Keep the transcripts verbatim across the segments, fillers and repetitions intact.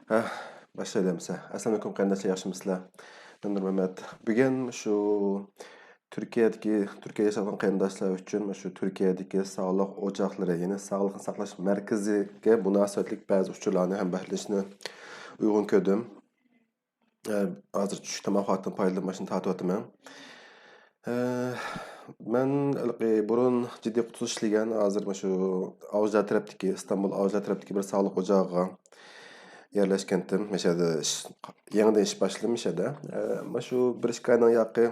ھە، باشلايلى ئەمسە. ئەسسالامۇئەلەيكۇم قېرىنداشلار، ياخشىمۇسىلەر؟ مەن نۇرمەمەت. بۈگۈن شۇ تۈركىيەدىكى، تۈركىيەدە ياشاۋاتقان قېرىنداشلار ئۈچۈن شۇ تۈركىيەدىكى ساغلىق ئوچاقلىرى، يەنى ساغلىقنى ساقلاش مەركىزىگە مۇناسىۋەتلىك بەزى ئۇچۇرلارنى ھەمبەھىرلىشىشنى ئۇيغۇن كۆردۈم. ئە، ھازىر چۈشلۈك تاماق ۋاقتىدىن پايدىلىنىپ ماشىنا تارتىۋاتىمەن. ئە، مەن ھېلىقى بۇرۇن جىددىي قۇتۇلۇش ئىشلىگەن، ھازىر مۇشۇ ئاۋچىلار تەرەپتىكى، ئىستانبۇل ئاۋچىلار تەرەپتىكى بىر ساغلىق ئوچاقىغا يەرلەشكەنتىم. مۇشۇ يەردە ئىش، يېڭىدىن ئىش باشلىدىم مۇشۇ يەردە. ئە، مانا شۇ بىر ئىككى ئايدىن ياقى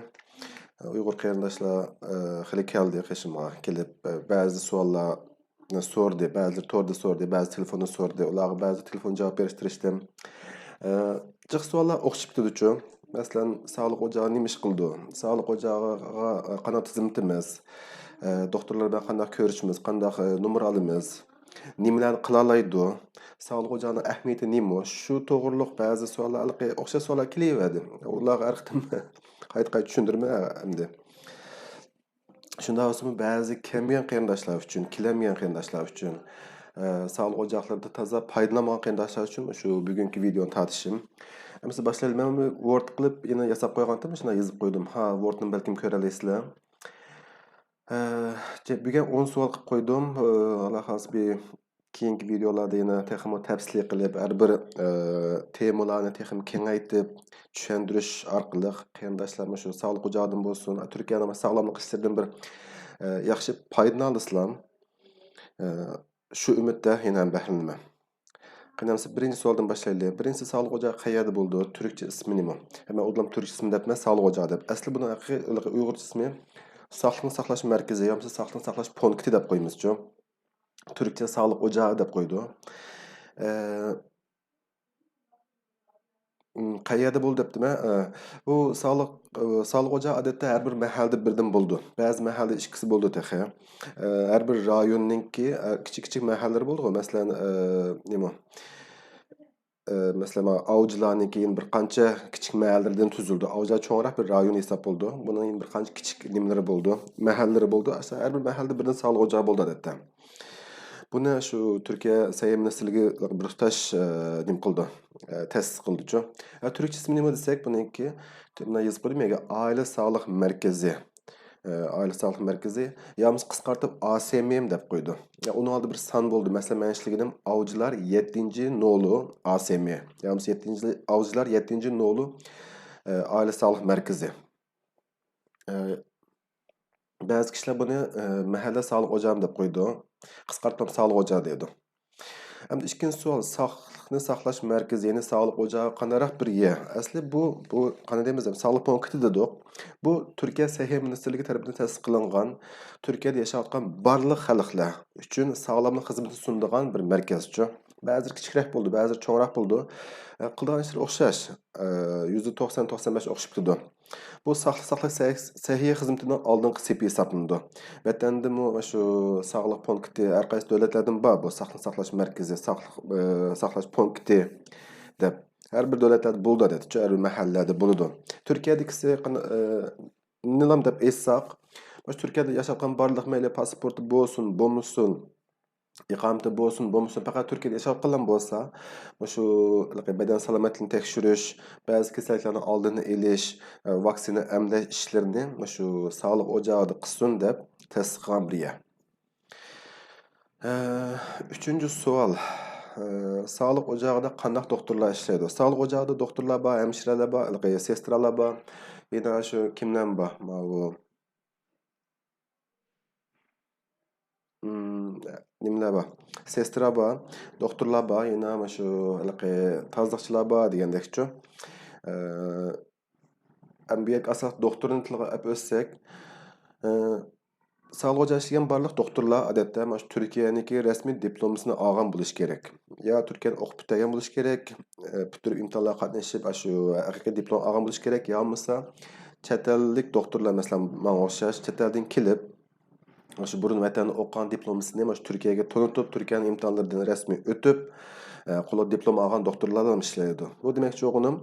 ئۇيغۇر قېرىنداشلار، ئە، خېلى كەلدى قېشىمغا كېلىپ، ئە، بەزى سوئاللارنى سورىدى، بەزىلىرى توردا سورىدى، بەزى تېلېفوندا سورىدى. ئۇلارغا بەزى تېلېفون جاۋاب بېرىشكە تىرىشتىم. ئە، جىق سوئاللار ئوخشىشىپ كېتىدىچۇ. مەسىلەن، ساغلىق ئوچاقى نېمە ئىش قىلىدۇ؟ ساغلىق ئوچاقىغا، ئە، قانداق تىزىملىتىمىز؟ ئە، دوختۇرلار بىلەن قانداق كۆرۈشىمىز؟ قانداق، ئە، نومۇر ئالىمىز؟ نېمىلەرنى قىلالايدۇ؟ ساغلىق ئوچاقىنىڭ ئەھمىيىتى نېمە؟ شۇ توغرۇلۇق بەزى سوئاللار، ھېلىقى ئوخشاش سوئاللار كېلىۋەردى. ئۇلارغا ھەر قېتىم قايتا-قايتا چۈشەندۈرمە ئەمدى. شۇنداق بولسىمۇ بەزى كەلمىگەن قېرىنداشلار ئۈچۈن، كېلەلمىگەن قېرىنداشلار ئۈچۈن، ئە، ساغلىق ئوچاقلىرىدا تازا پايدىلانمىغان قېرىنداشلار ئۈچۈن شۇ بۈگۈنكى ۋىدېئونى تارتىشىم. ئەمىسە باشلايلى. مەن بۇنى ۋورد قىلىپ يەنە ياساپ قويغانتىم، شۇنداق يېزىپ قويدۇم. ھا، ۋوردنى بەلكىم كۆرەلەيسىلەر. ئە، جە-، بۈگۈن ئون سوئال قىلىپ قويدۇم. ئە، ئاللا خالىسا بىر كېيىنكى ۋىدېئولاردا يەنە تېخىمۇ تەپسىلىي قىلىپ، ھەر بىر، ئە، تېمىلارنى تېخىمۇ كېڭەيتىپ، چۈشەندۈرۈش ئارقىلىق قېرىنداشلارمۇ شۇ ساغلىق ئوچاقىدىن بولسۇن، تۈركىيەنىڭ ساغلاملىق ئىشلىرىدىن بىر، ئە، ياخشى پايدىنى ئالسىلام، ئە، شۇ ئۈمىدتە يەنە بەھرىلىنىمەن. قېنى ئەمسە بىرىنچى سوئالدىن باشلايلى. بىرىنچىسى، ساغلىق ئوچاقى قەيەردە بولىدۇ؟ تۈركچە ئىسمى نېمە؟ ھەممە ئۇدۇلام تۈركچە ئىسمى دەپمەن، ساغلىق ئوچاقى دەپ. ئەسلى بۇنىڭ ھەقىقىي ئۇيغۇرچە ئىسمى ساقلىقنى ساقلاش مەركىزى يامىسا ساقلىقنى ساقلاش پونكىتى دەپ قويىمىزچۇ. تۈركچە ساغلىق ئوچاقى دەپ قويىدۇ. ئە، م، قەيەردە بولىدۇ دەپتىمەن. ئە، بۇ ساغلىق، ئە، ساغلىق ئوچاقى ئادەتتە ھەر بىر مەھەللىدە بىردىن بولىدۇ. بەزى مەھەللىدە ئىككىسى بولىدۇ تېخى. ئە، ھەر بىر رايوننىڭكى، ئە، كىچىك كىچىك مەھەللىلىرى بولىدىغۇ. مەسىلەن، ئە، نېمە؟ ئە، مەسىلەن، مانا ئاۋچىلارنىڭكى يەنە بىر قانچە كىچىك مەھەللىلەردىن تۈزۈلىدۇ. ئاۋچىلار چوڭراق بىر رايون ھېساب بولىدۇ. بۇنىڭ يەنە بىر قانچە كىچىك نېمىلىرى بولىدۇ، مەھەللىلىرى بولىدۇ. ئەسلى ھەر بىر مەھەللىدە بىردىن ساغلىق ئوچاقى بولىدۇ ئادەتتە. بۇنى شۇ تۈركىيە سەھىيە مىنىستىرلىكى بىر تۇتاش، ئە، نېمە قىلىدۇ، ئە، تەسىس قىلىدۇچۇ. ئە، تۈركچە ئىسمى نېمە دېسەك، بۇنىڭكى مانا يېزىپ قويدۇم يەرگە، ئائىلە ساغلىق مەركىزى. ئە، ئائىلە ساغلىق مەركىزى، يا بولمىسا قىسقارتىپ ئاسېمىم دەپ قويىدۇ. يا ئۇنىڭ ئالدىدا بىر سان بولىدۇ. مەسىلەن، مەن ئىشلىگىنىم ئاۋچىلار يەتتىنچى نولۇ ئاسېمى. يا بولمىسا يەتتىنچى، ئاۋچىلار يەتتىنچى نولۇ، ئە، ئائىلە ساغلىق مەركىزى. ئە، بەزى كىشىلەر بۇنى، ئە، مەھەللە ساغلىق ئوچاقى دەپ قويىدۇ. قىسقارتمام ساغلىق ئوچاقى دەيدۇ. ئەمدى ئىككىنچى سوئال، ساقلىقنى ساقلاش مەركىزى، يەنى ساغلىق ئوچاقى قانداقراق بىر يەر؟ ئەسلى بۇ، بۇ قانداق دەيمىز، ساغلىق پونكىتى دېدۇق. بۇ تۈركىيە سەھىيە مىنىستىرلىكى تەرىپىدىن تەسىس قىلىنغان، تۈركىيەدە ياشاۋاتقان بارلىق خەلقلەر ئۈچۈن ساغلاملىق خىزمىتى سۇنىدىغان بىر مەركەزچۇ. بەزىلىرى كىچىكرەك بولىدۇ، بەزىلىرى چوڭراق بولىدۇ. ئە، قىلىدىغان ئىشلىرى ئوخشاش. ئە، يۈزدە توقسان، توقسان بەش ئوخشىشىپ كېتىدۇ. بۇ ساقلىق ساقلاش سەھ-، سەھىيە خىزمىتىنىڭ ئالدىنقى سېپى ھېسابلىنىدۇ. ۋەتەندىمۇ شۇ ساغلىق پونكىتى، ھەر قايسى دۆلەتلەردىمۇ بار بۇ ساقلىق ساقلاش مەركىزى، ساقلىق، ئە، ساقلاش پونكىتى دەپ. ھەر بىر دۆلەتلەردە بولىدۇ، ئادەتتىچۇ، ھەر بىر مەھەللىلەردە بولىدۇ. تۈركىيەدىكىسى قانا-، ئە، نېلام دەپ ئېيتساق، مۇشۇ تۈركىيەدە ياشاۋاتقان بارلىق، مەيلى پاسپورتى بولسۇن، بولمىسۇن، ئىقامىتى بولسۇن، بولمىسۇن، پەقەت تۈركىيەدە ياشاۋاتقانلار بولسا، مۇشۇ ھېلىقى بەدەن سالامەتلىكىنى تەكشۈرۈش، بەزى كېسەللىكلەرنىڭ ئالدىنى ئېلىش، ئە، ۋاكسىنا ئەملەش ئىشلىرىنى مۇشۇ ساغلىق ئوچاقىدا قىلسۇن دەپ تەسىس قىلغان بىر يەر. ئە، ئۈچىنچى سوئال. ئە، ساغلىق ئوچاقىدا قانداق دوختۇرلار ئىشلەيدۇ؟ ساغلىق ئوچاقىدا دوختۇرلار بار، ھەمشىرەلەر بار، ھېلىقى سېسترالار بار. يەنە شۇ كىملەر بار؟ ماۋۇ، ئىم، نېمىلەر بار؟ سېسترا بار، دوختۇرلار بار، يەنە مانا شۇ ھېلىقى تازىلىقچىلار بار دېگەندەكچۇ. ئە، ئەمدى بۇ يەرگە ئاساسلىق دوختۇرنى تىلغا ئېلىپ ئۆتسەك، ئە، ساغلىق ئوچاقىدا ئىشلىگەن بارلىق دوختۇرلار، ئادەتتە، مانا شۇ تۈركىيەنىڭكى رەسمىي دىپلومىسىنى ئالغان بولۇشى كېرەك. يا تۈركىيەدە ئوقۇپ پۈتتۈرگەن بولۇشى كېرەك، ئە، پۈتتۈرۈپ ئىمتىھانلارغا قاتنىشىپ، ئاشۇ ھەقىقىي دىپلوم ئالغان بولۇشى كېرەك، يا بولمىسا چەت ئەللىك دوختۇرلار، مەسىلەن، ماڭا ئوخشاش چەت ئەلدىن كېلىپ، شۇ بۇرۇن ۋەتەندە ئوقۇغان دىپلومىسىنى مۇشۇ تۈركىيەگە تونۇتۇپ، تۈركىيەنىڭ ئىمتىھانلىرىدىن رەسمىي ئۆتۈپ، ئە، قولىدا دىپلوم ئالغان دوختۇرلار بىلەن ئىشلەيدۇ. بۇ دېمەكچى بولغىنىم،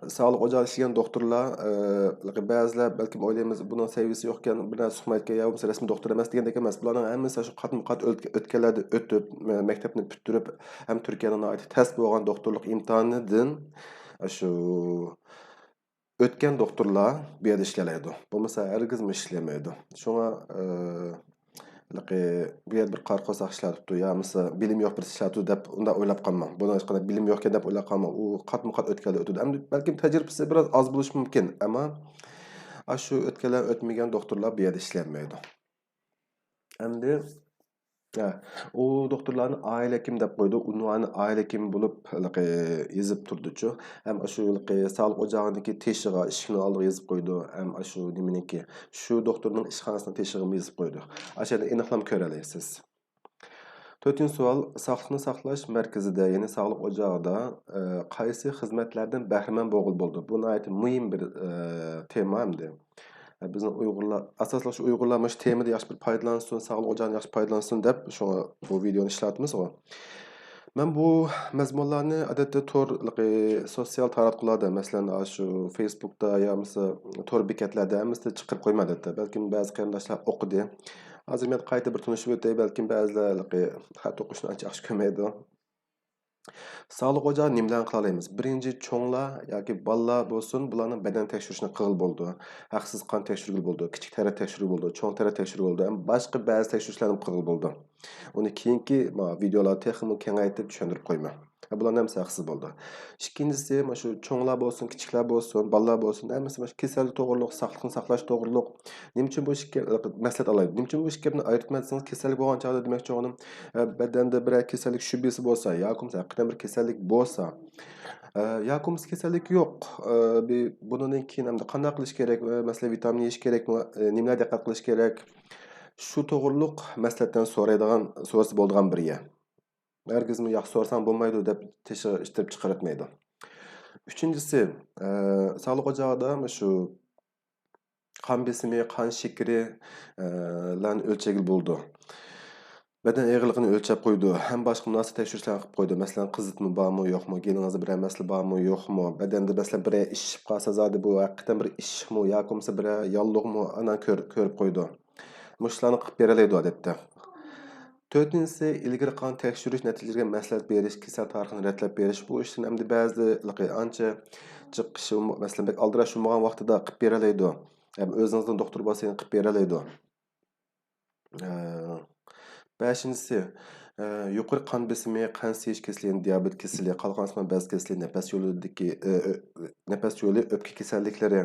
ساغلىق ئوچاقىدا ئىشلىگەن دوختۇرلار، ئە، بەزىلەر بەلكىم ئويلايمىز، بۇنىڭ سەۋىيەسى يوقكەن، بىر نەرسە ئۇقمايدىكەن يا بولمىسا رەسمىي دوختۇر ئەمەس دېگەندەك ئەمەس. بۇلارنىڭ ھەممىسى شۇ قاتمۇ قات ئۆتكە-، ئۆتكەللەردىن ئۆتۈپ، مە-، مەكتەپنى پۈتتۈرۈپ، ھەم تۈركىيەنىڭ ناھايىتى تەس بولغان دوختۇرلۇق ئىمتىھانىدىن شۇ ئۆتكەن دوختۇرلار بۇ يەردە ئىشلەيدۇ. بولمىسا ھەرگىزمۇ ئىشلىيەلمەيدۇ. شۇڭا، ئە، ھېلىقى بۇ يەردە بىر قارا قورساق ئىشلەتتى يا بولمىسا بىلىم يوق بىرسى ئىشلەتتى دەپ ئۇنداق ئويلاپ قالماڭ. بۇنىڭ ھېچقانداق بىلىم يوقكەن دەپ ئويلاپ قالماڭ. ئۇ قاتمۇ قات ئۆتكەلدە ئۆتىدۇ. ئەمدى بەلكىم تەجرىبىسى بىراز ئاز بولۇشى مۇمكىن، ئەمما ئاشۇ ئۆتكەلدە ئۆتمىگەن دوختۇرلار بۇ يەردە ئىشلىيەلمەيدۇ. ئەمدى، ھە، ئۇ دوختۇرلارنى ئائىلە ھېكىمى دەپ قويىدۇ. ئۇنۋانى ئائىلە ھېكىمى بولۇپ ھېلىقى يېزىپ تۇرىدۇچۇ. ھەم ئاشۇ ھېلىقى ساغلىق ئوچاقىنىڭكى تېشىغا، ئىشىكنىڭ ئالدىغا يېزىپ قويىدۇ. ھەم ئاشۇ نېمىنىڭكى، شۇ دوختۇرنىڭ ئىشخانىسىنىڭ تېشىغىمۇ يېزىپ قويىدۇ. ئاشۇ يەردە ئېنىقلام كۆرەلەيسىز. تۆتىنچى سوئال، ساقلىقنى ساقلاش مەركىزىدە، يەنى ساغلىق ئوچاقىدا، ئە، قايسى خىزمەتلەردىن بەھرىمەن بولغىلى بولىدۇ؟ بۇ ناھايىتى مۇھىم بىر، ئە، تېما ئەمدى. ئە، بىزنىڭ ئۇيغۇرلار، ئاساسلىق شۇ ئۇيغۇرلار مۇشۇ تېمىدىن ياخشى بىر پايدىلانسۇن، ساغلىق ئوچاقىدىن ياخشى پايدىلانسۇن دەپ شۇڭا بۇ ۋىدېونى ئىشلەۋاتىمىزغۇ. مەن بۇ مەزمۇنلارنى ئادەتتە تور، سوتسىيال تاراتقۇلاردا، مەسىلەن، ئاشۇ فېيسبۇكتا يا بولمىسا تور بېكەتلەردە ھەممىسىدە چىقىرىپ قويىمەن ئادەتتە. بەلكىم بەزى قېرىنداشلار ئوقۇدى. ھازىر مەن قايتا بىر تونۇشۇپ ئۆتەي، بەلكىم بەزىلەر خەت ئوقۇشنى ئانچە ياخشى كۆرمەيدۇ. ساغلىق ئوچاقى نېمىلەرنى قىلالايمىز؟ بىرىنچى، چوڭلار ياكى بالىلار بولسۇن، بۇلارنىڭ بەدەن تەكشۈرۈشىنى قىلغىلى بولىدۇ. ھەقسىز قان تەكشۈرگىلى بولىدۇ، كىچىك تەرەت تەكشۈرگىلى بولىدۇ، چوڭ تەرەت تەكشۈرگىلى بولىدۇ، ھەم باشقا بەزى تەكشۈرۈشلەرنى قىلغىلى بولىدۇ. ئۇنى كېيىنكى، ما، ۋىدېئولاردا تېخىمۇ كېڭەيتىپ چۈشەندۈرۈپ قويىمەن. بۇلارنىڭ ھەممىسى ھەقسىز بولىدۇ. ئىككىنچىسى، مانا شۇ چوڭلار بولسۇن، كىچىكلەر بولسۇن، بالىلار بولسۇن، ھەممىسى مانا شۇ كېسەللىك توغرۇلۇق، ساقلىقنى ساقلاش توغرۇلۇق. نېمە ئۈچۈن بۇ ئىككى، مەسلىھەت ئالايلى. نېمە ئۈچۈن بۇ ئىككى گەپنى ئايرىپ دېسىڭىز، كېسەللىك بولغان چاغدا دېمەكچى بولغىنىم، ئە، بەدەندە بىرەر كېسەللىك شۈبھىسى بولسا، ياكى بولمىسا ھەقىقەتەن بىر كېسەللىك بولسا، ئە، ياكى بولمىسا كېسەللىك يوق، ئە، بى-، بۇنىڭدىن كېيىن ئەمدى قانداق قىلىش كېرەك، ئە، مەسىلەن، ۋىتامىن يېيىش كېرەكمۇ، ئە، نېمىلەرگە دىققەت قىلىش كېرەك؟ شۇ توغرۇلۇق مەسلىھەتلەرنى سورايدىغان، سورىسا بولىدىغان بىر يەر. ھەرگىزمۇ ياخشى سورىساڭ بولمايدۇ دەپ تېشىغا ئىتتىرىپ چىقىرىۋەتمەيدۇ. ئۈچىنچىسى، ئە، ساغلىق ئوچاقىدا شۇ قان بېسىمى، قان شېكىرى، ئە، لارنى ئۆلچەيگىلى بولىدۇ. بەدەن ئېغىرلىقىنى ئۆلچەپ قويىدۇ. ھەم باشقا مۇناسىپ تەكشۈرۈشلەرنى قىلىپ قويىدۇ. مەسىلەن، قىزىتما بارمۇ، يوقمۇ؟ گېنىڭىزدا بىرەر مەسىلە بارمۇ، يوقمۇ؟ بەدەندە، مەسىلەن، بىرەر ئىششىپ قالسا زادى بۇ ھەقىقەتەن بىر ئىششىپمۇ ياكى بولمىسا بىرەر ياللۇغمۇ؟ ئانا كۆر-، كۆرۈپ قويىدۇ. مۇشۇلارنى قىلىپ بېرەلەيدۇ ئادەتتە. تۆتىنچىسى، ئىلگىرى قان تەكشۈرۈش نەتىجىلىرىگە مەسلىھەت بېرىش، كېسەل تارىخىنى رەتلەپ بېرىش، بۇ ئىشلارنى ئەمدى بەزىلىرى ئانچە جىق ئىش، مەسىلەن، بەك ئالدىراش بولمىغان ۋاقتىدا قىلىپ بېرەلەيدۇ. ھەم ئۆزىڭىزنىڭ دوختۇرى بولسا يەنە قىلىپ بېرەلەيدۇ. ئە، بەشىنچىسى، ئە، يۇقىرى قان بېسىمى، قان سىيىش كېسىلى، يەنى دىيابېت كېسىلى، قالقان ئاسما بەز كېسىلى، نەپەس يولىدىكى، ئە، ئۆ-، نەپەس يولى، ئۆپكە كېسەللىكلىرى،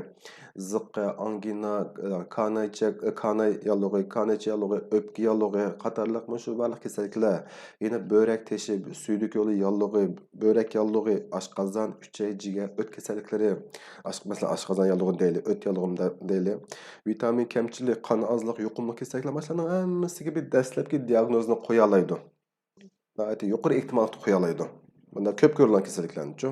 زىققا، ئانگىنا، ئە، كانايچە، ئە، كاناي ياللۇغى، كانايچە ياللۇغى، ئۆپكە ياللۇغى قاتارلىق مۇشۇ بارلىق كېسەللىكلەر. يەنە بۆرەك تېشى، سۈيدۈك يولى ياللۇغى، بۆرەك ياللۇغى، ئاشقازان، ئۈچەي، جىگەر، ئۆت كېسەللىكلىرى، ئاش-، مەسىلەن، ئاشقازان ياللۇغى دەيلى، ئۆت ياللۇغى دەيلى، ۋىتامىن كەمچىلىك، قان ئازلىق، يۇقۇملۇق كېسەللىكلەر، مۇشۇلارنىڭ ھەممىسىگە بىر دەسلەپكى دىئاگنوزنى قويالايدۇ. ناھايىتى يۇقىرى ئېھتىماللىقتا قويالايدۇ. بۇنداق كۆپ كۆرۈلگەن كېسەللىكلەرنىچۇ.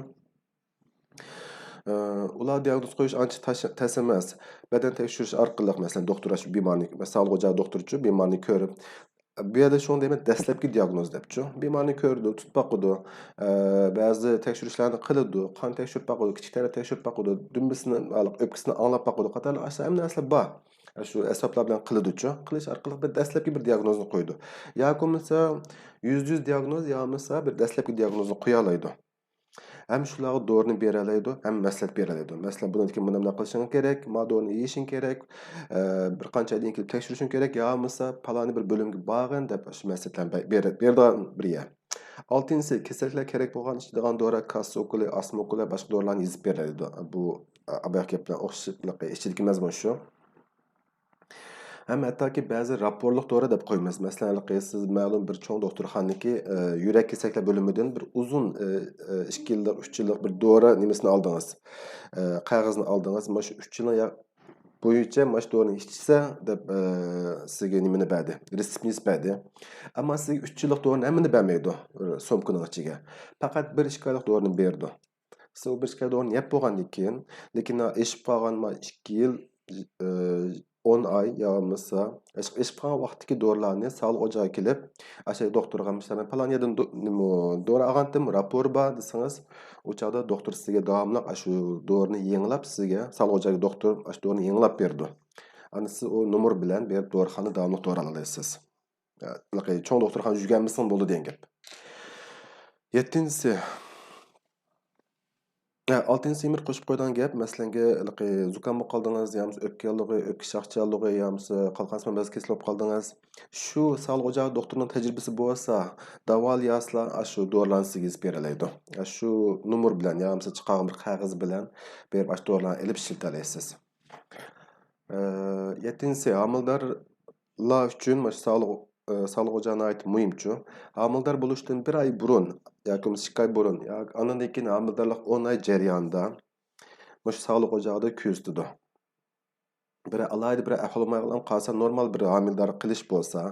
ئە، ئۇلار دىئاگنوز قويۇش ئانچە تاش-، تەس ئەمەس. بەدەن تەكشۈرۈش ئارقىلىق، مەسىلەن، دوختۇر، ئاشۇ بىمارنى، ساغلىق ئوچاقى دوختۇرىچۇ، بىمارنى كۆرۈپ، بۇ يەردە شۇڭا دەيمەن، دەسلەپكى دىئاگنوز دەپچۇ. بىمارنى كۆرىدۇ، تۇتۇپ باقىدۇ، ئە، بەزى تەكشۈرۈشلەرنى قىلىدۇ، قان تەكشۈرۈپ باقىدۇ، كىچىك تەرەت تەكشۈرۈپ باقىدۇ، دۈمبىسىنى، ئۆپكىسىنى ئاڭلاپ باقىدۇ قاتارلىق ئاشۇ ھەممە نەرسىلەر بار. شۇ ئەسۋابلار بىلەن قىلىدۇچۇ. قىلىش ئارقىلىق بىر دەسلەپكى بىر دىئاگنوزنى قويىدۇ. ياكى بولمىسا يۈزدە يۈز دىئاگنوز، يا بولمىسا بىر دەسلەپكى دىئاگنوزنى قويالايدۇ. ھەم شۇلارغا دورىنى بېرەلەيدۇ، ھەم مەسلىھەت بېرەلەيدۇ. مەسىلەن، بۇنىڭدىن كېيىن مۇنداق قىلىشىڭ كېرەك، ما دورىنى يېيىشىڭ كېرەك، ئە، بىر قانچە ئايدىن كېلىپ تەكشۈرۈشۈڭ كېرەك، يا بولمىسا پالانى بىر بۆلۈمگە بارغىن دەپ شۇ مەسلىھەتلەرنى بە-، بېرە-، بېرىدىغان بىر يەر. ئالتىنچىسى، كېسەللىكلەر كېرەك بولغان ئىچىدىغان دورا، كاسسا ئوكۇلى، ئاسما ئوكۇلى، باشقا دورىلارنى يېزىپ بېرىلىدۇ. بۇ، ئە، ئاباياق گەپلەر ئوخشىشلىقى ئىچىدىكى مەزمۇن شۇ. ھەم ھەتتاكى بەزى راپورلۇق دورا دەپ قويىمىز. مەسىلەن، ھېلىقى سىز مەلۇم بىر چوڭ دوختۇرخانىدىكى، ئە، يۈرەك كېسەللىكلەر بۆلۈمىدىن بىر ئۇزۇن، ئە، ئە، ئىككى يىللىق، ئۈچ يىللىق بىر دورا نېمىسىنى ئالدىڭىز. ئە، قەغىزىنى ئالدىڭىز. مانا شۇ ئۈچ يىلنىڭ يا-، بويىچە مانا شۇ دورىنى ئىچسە دەپ، ئە، سىزگە نېمىنى بەردى، رېتسېپنى يېزىپ بەردى. ئەمما سىزگە ئۈچ يىللىق دورىنى ھەممىنى بەرمەيدۇ، ئە، سومكىنىڭ ئىچىگە. پەقەت بىر ئىككى ئايلىق دورىنى بېرىدۇ. سىز ئۇ بىر ئىككى ئايدا ئۇنى يەپ بولغاندىن كېيىن، لېكىن ئېشىپ قالغان ما ئىككى يىل، ئى، ئون ئاي يا بولمىسا ئېشىپ قالغان ۋاقىتتىكى دورىلارنى ساغلىق ئوچىقىغا كېلىپ، ئاشۇ دوختۇرغا مۇشۇ پالان يەردىن دو-، نېمە، دورا ئالغانتىم، راپور بار دېسىڭىز، ئۇ چاغدا دوختۇر سىزگە داۋاملىق ئاشۇ دورىنى يېڭىلاپ، سىزگە ساغلىق ئوچىقىدىكى دوختۇر ئاشۇ دورىنى يېڭىلاپ بېرىدۇ. ئاندىن سىز ئۇ نومۇر بىلەن بېرىپ دورىخانىدا داۋاملىق دورا ئالالايسىز. چوڭ دوختۇرخانىغا يۈگەنمىسىڭىز بولىدۇ دېگەن گەپ. يەتتىنچىسى، ھە، ئالتىنچى يەنە بىر قوشۇپ قويىدىغان گەپ، مەسىلەنگە، ھېلىقى زۇكام بولۇپ قالدىڭىز، يا بولمىسا ئۆپكە ياللۇغى، ئۆپكە شاخچە ياللۇغى، يا بولمىسا قالقان سىمان بەزگە كېسىلى بولۇپ قالدىڭىز. شۇ ساغلىق ئوچاقى دوختۇرىنىڭ تەجرىبىسى بولسا، داۋالىياسىلا شۇ دورىلارنى سىزگە يېزىپ بېرەلەيدۇ. شۇ نومۇر بىلەن يا بولمىسا چىقارغان بىر قەغەز بىلەن بېرىپ ئاشۇ دورىلارنى ئېلىپ ئىشلىتەلەيسىز. ئە، يەتتىنچىسى، ھامىلىدارلار ئۈچۈن مانا شۇ ساغلىق، ئە، ساغلىق ئوچىقى ناھايىتى مۇھىمچۇ. ھامىلىدار بولۇشتىن بىر ئاي بۇرۇن ياكى بولمىسا ئىككى ئاي بۇرۇن ياكى ئاندىن كېيىن ھامىلىدارلىق ئون ئاي جەريانىدا مۇشۇ ساغلىق ئوچىقىدا كۆزىتىدۇ. بىر ئالاھىدە بىر ئەھۋال بولمايدىغان قالسا، نورمال بىر ھامىلىدار قىلىش بولسا،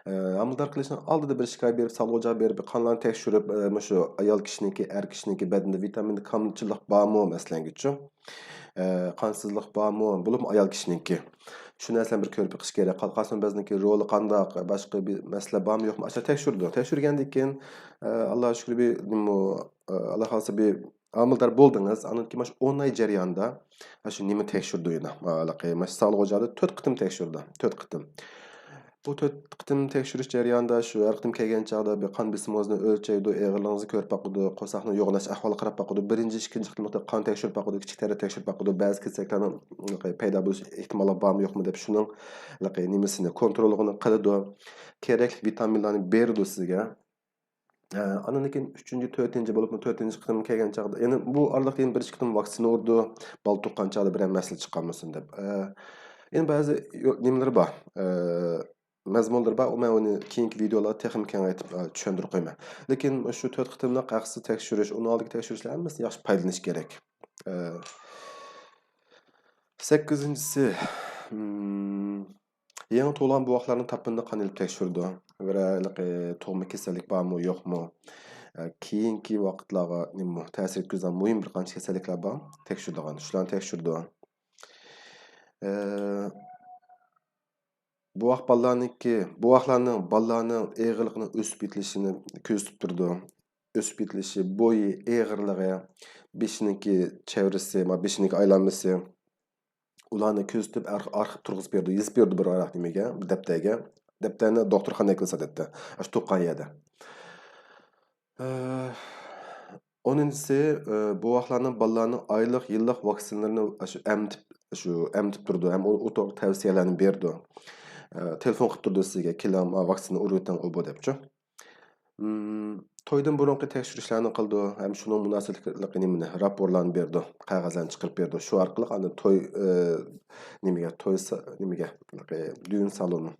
ئە، ھامىلىدار قىلىشنىڭ ئالدىدا بىر ئىككى ئاي بېرىپ، ساغلىق ئوچىقىغا بېرىپ، قانلارنى تەكشۈرۈپ، ئە، مۇشۇ ئايال كىشىنىڭكى، ئەر كىشىنىڭكى بەدىنىدە ۋىتامىن كامچىللىق بارمۇ، مەسىلەنگىچۇ؟ ئە، قانسىزلىق بارمۇ؟ بولۇپمۇ ئايال كىشىنىڭكى. شۇ نەرسىلەرنى بىر كۆرۈپ بېقىش كېرەك. قالقان سىمان بەزنىڭكى رولى قانداق؟ باشقا بىر مەسىلە بارمۇ، يوقمۇ؟ ئاشۇ تەكشۈرىدۇ. تەكشۈرگەندىن كېيىن، ئە، ئاللاغا شۈكۈر، بىر، نېمە، ئە، ئاللا خالىسا، بىر ھامىلىدار بولدىڭىز، ئاندىن كېيىن مانا شۇ ئون ئاي جەريانىدا مانا شۇ نېمە تەكشۈرىدۇ يەنە؟ ھېلىقى مانا شۇ ساغلىق ئوچىقىدا تۆت قېتىم تەكشۈرىدۇ، تۆت قېتىم. بۇ تۆت قېتىم تەكشۈرۈش جەريانىدا شۇ ھەر قېتىم كەلگەن چاغدا بىر قان بېسىمىڭىزنى ئۆلچەيدۇ، ئېغىرلىقىڭىزنى كۆرۈپ باقىدۇ، قورساقنىڭ يوغىناش ئەھۋالىغا قاراپ باقىدۇ. بىرىنچى، ئىككىنچى قېتىملىقتا قان تەكشۈرۈپ باقىدۇ، كىچىك تەرەت تەكشۈرۈپ باقىدۇ، بەزى كېسەللىكلەرنىڭ پەيدا بولۇش ئېھتىماللىقى بارمۇ يوقمۇ دەپ شۇنىڭ نېمىسىنى، كونترولىنى قىلىدۇ. كېرەكلىك ۋىتامىنلارنى بېرىدۇ سىزگە. ئە، ئاندىن كېيىن ئۈچىنچى، تۆتىنچى بولۇپمۇ تۆتىنچى قېتىم كەلگەن چاغدا، يەنە بۇ ئارىلىقتا يەنە بىر ئىككى قېتىم ۋاكسىنا ئۇرىدۇ، بالا تۇغقان چاغدا بىرەر مەسىلە چىقارمىسۇن دەپ. ئە، يەنە بەزى يو-، نېمىلىرى بار، ئە، مەزمۇنلىرى بار، مەن ئۇنى كېيىنكى ۋىدېئولاردا تېخىمۇ كېڭەيتىپ، ئە، چۈشەندۈرۈپ قويىمەن. لېكىن شۇ تۆت قېتىملىق ھەقسىز تەكشۈرۈش، ئۇنىڭ ئالدىدىكى تەكشۈرۈشلەر ھەممىسىدىن ياخشى پايدىلىنىش كېرەك. ئە، سەككىزىنچىسى، مم، يېڭى تۇغۇلغان بوۋاقلارنىڭ تاپىنىدا قان ئېلىپ تەكشۈرىدۇ. ۋە ھېلىقى تۇغما كېسەللىك بارمۇ، يوقمۇ؟ ئە، كېيىنكى ۋاقىتلارغا نېمە تەسىر يەتكۈزىدىغان مۇھىم بىر قانچە كېسەللىكلەر بار، تەكشۈرىدىغان. شۇلارنى تەكشۈرىدۇ. ئە، بوۋاق بالىلارنىڭكى، بوۋاقلارنىڭ، بالىلارنىڭ ئېغىرلىقىنىڭ ئۆسۈپ يېتىلىشىنى كۆزىتىپ تۇرىدۇ. ئۆسۈپ يېتىلىشى، بويى، ئېغىرلىقى، بېشىنىڭكى چەۋرىسى، ما، بېشىنىڭكى ئايلانمىسى، ئۇلارنى كۆزىتىپ، ئار-، ئارخىپ تۇرغۇزۇپ بېرىدۇ، يېزىپ بېرىدۇ بىر ۋاراق نېمىگە، بىر دەپتەرگە. دەپتەرنى دوختۇرخانىغا ئەكەلسە، ئادەتتە ئاشۇ تۇغقان يەردە. ئە، ئونىنچىسى، ئە، بوۋاقلارنىڭ، بالىلارنىڭ ئايلىق، يىللىق ۋاكسىنىلىرىنى ئاشۇ ئەمدىپ، شۇ ئەمدىپ تۇرىدۇ ھەم ئۇ، ئۇ توغرا تەۋسىيەلەرنى بېرىدۇ. ئە، تېلېفون قىلىپ تۇرىدۇ سىزگە، كېلىڭ، ما ۋاكسىنا ئۇرۇۋېتىڭ، ئۇ بۇ دەپچۇ. مم، تويدىن بۇرۇنقى تەكشۈرۈشلەرنى قىلىدۇ ھەم شۇنىڭ مۇناسىۋەتلىك نېمىنى، راپورلارنى بېرىدۇ، قەغەزلەرنى چىقىرىپ بېرىدۇ. شۇ ئارقىلىق ئاندىن توي، ئە، نېمىگە، توي سا-، نېمىگە، دۈيۈن سالونى،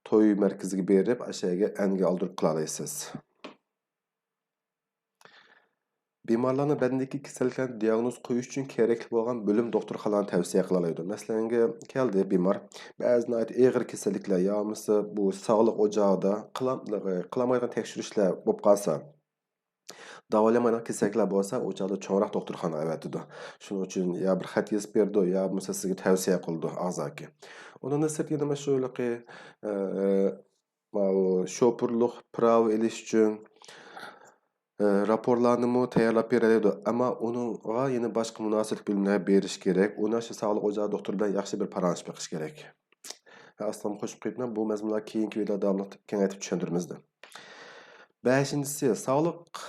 توي مەركىزىگە بېرىپ، ئاشۇ يەرگە ئەنگە ئالدۇرۇپ قىلالايسىز. بىمارلارنىڭ بەدىنىدىكى كېسەللىكلەرنى دىياگنوز قويۇش ئۈچۈن كېرەكلىك بولغان بۆلۈم دوختۇرخانىلارنى تەۋسىيە قىلالايدۇ. مەسىلەنگە، كەلدى بىمار، بەزى ناھايىتى ئېغىر كېسەللىكلەر يا بولمىسا بۇ ساغلىق ئوچىقىدا قىلام-، قىلالمايدىغان تەكشۈرۈشلەر بولۇپ قالسا، داۋالىيالمايدىغان كېسەللىكلەر بولسا، ئۇ چاغدا چوڭراق دوختۇرخانىغا ئەۋەتىدۇ. شۇنىڭ ئۈچۈن يا بىر خەت يېزىپ بېرىدۇ، يا بولمىسا سىزگە تەۋسىيە قىلىدۇ ئاغزاكى. ئۇنىڭدىن سىرت يەنە مانا شۇ ھېلىقى، ئە، ماۋۇ شوپۇرلۇق پىراۋا ئېلىش ئۈچۈن، ئە، راپورلارنىمۇ تەييارلاپ بېرەلەيدۇ. ئەمما ئۇنىڭغا يەنە باشقا مۇناسىۋەتلىك بۆلۈملەر بېرىش كېرەك. ئۇنى شۇ ساغلىق ئوچاقى دوختۇرى بىلەن ياخشى بىر پاراڭلىشىپ بېقىش كېرەك. ئاستىغىمۇ قوشۇپ قويۇپمەن، بۇ مەزمۇنلارنى كېيىنكى ۋىدېئودا داۋاملىق كېڭەيتىپ چۈشەندۈرىمىز. بەشىنچىسى، ساغلىق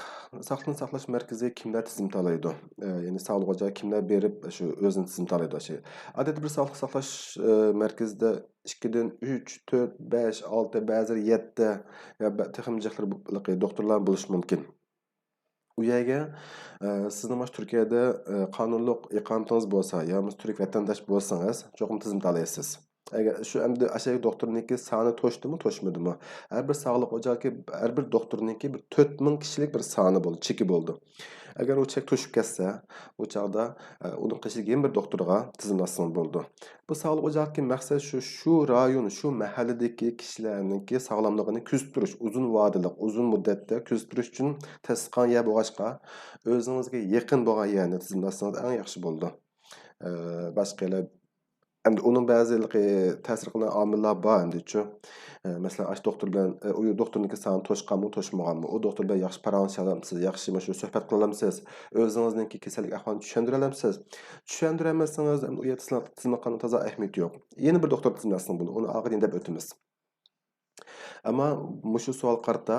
ساقلىقنى ساقلاش مەركىزىگە كىملەر تىزىملىتىپ ئالايدۇ؟ ئە، يەنى ساغلىق ئوچىقىغا كىملەر بېرىپ شۇ ئۆزىنى تىزىملىتىپ ئالايدۇ؟ شۇ ئادەتتە بىر ساغلىق ساقلاش، ئە، مەركىزىدە ئىككىدىن ئۈچ، تۆت، بەش، ئالتە، بەزىلىرى يەتتە يا بە-، تېخىمۇ جىقلىرى بۇ-، دوختۇرلار بولۇشى مۇمكىن. ئۇ يەرگە، ئە، سىزنىڭ مانا شۇ تۈركىيەدە، ئە، قانۇنلۇق ئىقامىتىڭىز بولسا يا بولمىسا تۈرك ۋەتەنداش بولسىڭىز، چوقۇم تىزىملىتىپ ئالايسىز. ئەگەر شۇ ئەمدى ئاشۇ دوختۇرنىڭكى سانى توشتىمۇ، توشمىدىمۇ؟ ھەر بىر ساغلىق ئوچاقى، ھەر بىر دوختۇرنىڭكى بىر تۆت مىڭ كىشىلىك بىر سانى بولدى، چېكى بولدى. ئەگەر ئۇ چەك توشۇپ كەتسە، ئۇ چاغدا، ئە، ئۇنىڭ قېشىدىكى يەنە بىر دوختۇرغا تىزىملاتسىڭىز بولىدۇ. بۇ ساغلىق ئوچاقتىكى مەقسەت شۇ، شۇ رايون، شۇ مەھەللىدىكى كىشىلەرنىڭكى ساغلاملىقىنى كۆزىتىپ تۇرۇش، ئۇزۇن ۋادىلىق، ئۇزۇن مۇددەتتە كۆزىتىپ تۇرۇش ئۈچۈن تەسىس قىلغان يەر بولغاچقا، ئۆزىڭىزگە يېقىن بولغان يەرنى تىزىملاتسىڭىز ئەڭ ياخشى بولىدۇ. ئە، باشقا يەرلەر ئەمدى ئۇنىڭ بەزى ھېلىقى تەسىر قىلغان ئامىللار بار ئەمدىچۇ. ئە، مەسىلەن، ئاشۇ دوختۇر بىلەن، ئە، ئۇ دوختۇرنىڭكى ساڭا توشقانمۇ، توشمىغانمۇ؟ ئۇ دوختۇر بىلەن ياخشى پاراڭلىشالامسىز، ياخشى مۇشۇ سۆھبەت قىلالامسىز؟ ئۆزىڭىزنىڭكى كېسەللىك ئەھۋالىنى چۈشەندۈرەلەمسىز؟ چۈشەندۈرەلمىسىڭىز، ئەمدى ئۇ يەردە سىزنىڭ تىزىملاتقاننىڭ تازا ئەھمىيىتى يوق. يەنە بىر دوختۇر تىزىملاتسىڭىز بولىدۇ، ئۇنى ئاغىنە دەپ ئۆتىمىز. ئەمما مۇشۇ سوئال قارىتا،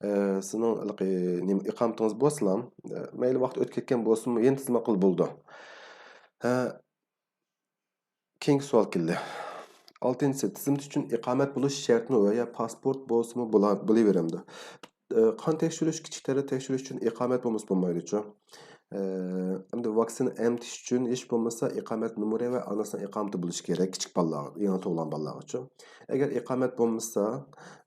ئە، سىزنىڭ ھېلىقى نېمە ئىقامىتىڭىز بولسىلا، ئە، مەيلى ۋاقىت ئۆتۈپ كەتكەن بولسىمۇ، يەنە تىزىملاتقىلى بولىدۇ. ھە، كېيىنكى سوئال كەلدى. ئالتىنچىسى، تىزىملىتىش ئۈچۈن ئىقامەت بولۇش شەرتمۇ ۋە يا پاسپورت بولسىمۇ بولا-، بولۇۋېرەمدۇ؟ ئە، قان تەكشۈرۈش، كىچىك تەرەت تەكشۈرۈش ئۈچۈن ئىقامەت بولمىسا بولمايدۇچۇ. ئە، ئەمدى ۋاكسىنا ئەمتىش ئۈچۈن ھېچ بولمىسا ئىقامەت نومۇرى ۋە ئانىسىنىڭ ئىقامىتى بولۇشى كېرەك، كىچىك بالىلارغا، يېڭى تۇغۇلغان بالىلارغىچۇ. ئەگەر ئىقامەت بولمىسا،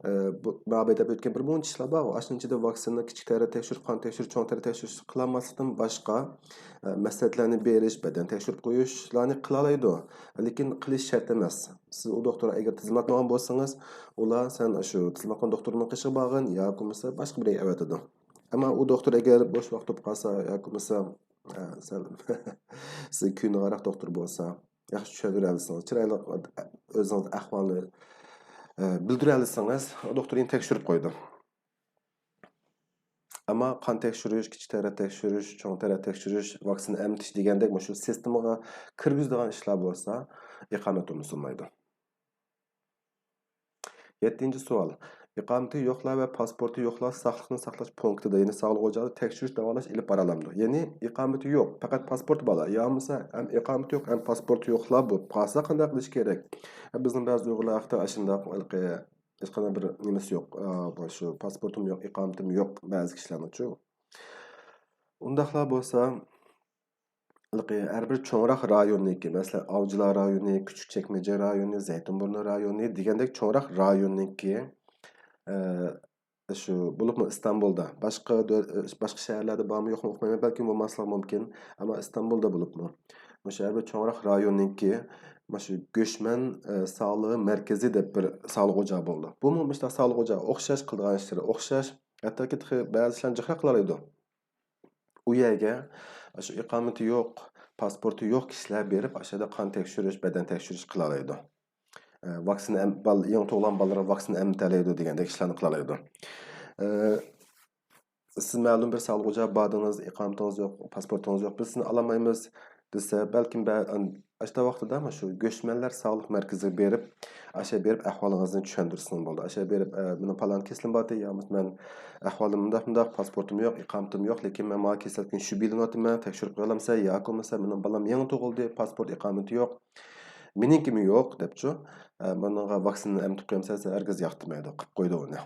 ئە، بۇ، ماۋۇ دەپ ئۆتكەن بىر مۇنچە ئىشلار بار. ئاشۇنىڭ ئىچىدە ۋاكسىنا، كىچىك تەرەت تەكشۈرۈش، قان تەكشۈرۈش، چوڭ تەرەت تەكشۈرۈش قىلالماسلىقتىن باشقا، ئە، مەسلىھەتلەرنى بېرىش، بەدەن تەكشۈرۈپ قويۇشلارنى قىلالايدۇ. لېكىن قىلىش شەرت ئەمەس. سىز ئۇ دوختۇرغا ئەگەر تىزىملاتمىغان بولسىڭىز، ئۇلار سەن شۇ تىزىملاتقان دوختۇرنىڭ قېشىغا بارغىن ياكى بولمىسا باشقا بىرىگە ئەۋەتىدۇ. ئەمما ئۇ دوختۇر ئەگەر بوش ۋاقىت بولۇپ قالسا ياكى بولمىسا، ئە، سەل سىزگە كۆيۈنىدىغانراق دوختۇر بولسا، ياخشى چۈشەندۈرەلىسىڭىز، چىرايلىق ئۆزىڭىز ئەھۋالنى، ئە، بىلدۈرەلىسىڭىز، ئۇ دوختۇر يەنە تەكشۈرۈپ قويىدۇ. ئەمما قان تەكشۈرۈش، كىچىك تەرەت تەكشۈرۈش، چوڭ تەرەت تەكشۈرۈش، ۋاكسىنا ئەمتىش دېگەندەك مۇشۇ سىستېمىغا كىرگۈزىدىغان ئىشلار بولسا، ئىقامەت ئورنىتىلمايدۇ. يەتتىنچى سوئال. ئىقامىتى يوقلار ۋە پاسپورتى يوقلار ساقلىقنى ساقلاش پونكىتىدا، يەنى ساغلىق ئوچىقىدا تەكشۈرۈش، داۋالاش ئېلىپ بارالامدۇ؟ يەنى ئىقامىتى يوق، پەقەت پاسپورتى بارلار، يا بولمىسا ھەم ئىقامىتى يوق، ھەم پاسپورتى يوقلار بولۇپ قالسا قانداق قىلىش كېرەك؟ بىزنىڭ بەزى ئۇيغۇرلار ھەققىدە ئاشۇنداق ھېلىقى ھېچقانداق بىر نېمىسى يوق. ئا، بۇ شۇ پاسپورتۇم يوق، ئىقامىتىم يوق بەزى كىشىلەرنىڭچۇ. ئۇنداقلار بولسا، ھېلىقى ھەر بىر چوڭراق رايوننىڭكى، مەسىلەن، ئاۋچىلار رايونى، كۈچۈكچەكمەجە رايونى، زەيتۇنبۇرنۇ رايونى دېگەندەك چوڭراق رايوننىڭكى، ئە، شۇ بولۇپمۇ ئىستانبۇلدا، باشقا دۆ-، باشقا شەھەرلەردە بارمۇ يوقمۇ ئۇقمايمەن، بەلكىم بولماسلىقى مۇمكىن. ئەمما ئىستانبۇلدا بولۇپمۇ مۇشۇ ھەر بىر چوڭراق رايوننىڭكى مۇشۇ گۆشمەن، ئە، ساغلىقى مەركىزى دەپ بىر ساغلىق ئوچاقى بولىدۇ. بۇمۇ مۇشۇنداق ساغلىق ئوچاقى ئوخشاش قىلىدىغان ئىشلىرى ئوخشاش، ھەتتاكى تېخى بەزى ئىشلارنى جىقراق قىلالايدۇ. ئۇ يەرگە ئاشۇ ئىقامىتى يوق، پاسپورتى يوق كىشىلەر بېرىپ، ئاشۇ يەردە قان تەكشۈرۈش، بەدەن تەكشۈرۈش قىلالايدۇ. ئە، ۋاكسىنا ئەم-، بال-، يېڭى تۇغۇلغان بالىلارغا ۋاكسىنا ئەمدىتەلەيدۇ دېگەندەك ئىشلارنى قىلالايدۇ. ئە، سىز مەلۇم بىر ساغلىق ئوچىقىغا باردىڭىز، ئىقامىتىڭىز يوق، پاسپورتىڭىز يوق، بىز سىزنى ئالالمايمىز دېسە، بەلكىم بە-، ئاشۇ ۋاقتىدا مانا شۇ گۆشمەنلەر ساغلىق مەركىزىگە بېرىپ، ئاشۇ بېرىپ ئەھۋالىڭىزنى چۈشەندۈرسىڭىز بولىدۇ. ئاشۇ بېرىپ، ئە، مېنىڭ پالان كېسىلىم بارتى، يا مەن ئەھۋالىم مۇنداق، مۇنداق، پاسپورتۇم يوق، ئىقامىتىم يوق، لېكىن مەن ماڭا كېسەللىكتىن شۈبھىلىنىۋاتىمەن، تەكشۈرۈپ قويالامسەن؟ ياكى بولمىسا مېنىڭ بالام يېڭى تۇغۇلدى، پاسپورت، ئىقامىتى يوق. مېنىڭكىمۇ يوق دەپچۇ. ئە، مېنىڭغا ۋاكسىنىنى ئەمدى قويامسەن دېسە، ھەرگىز ياقتۇرمايدۇ، قىلىپ قويىدۇ ئۇنى.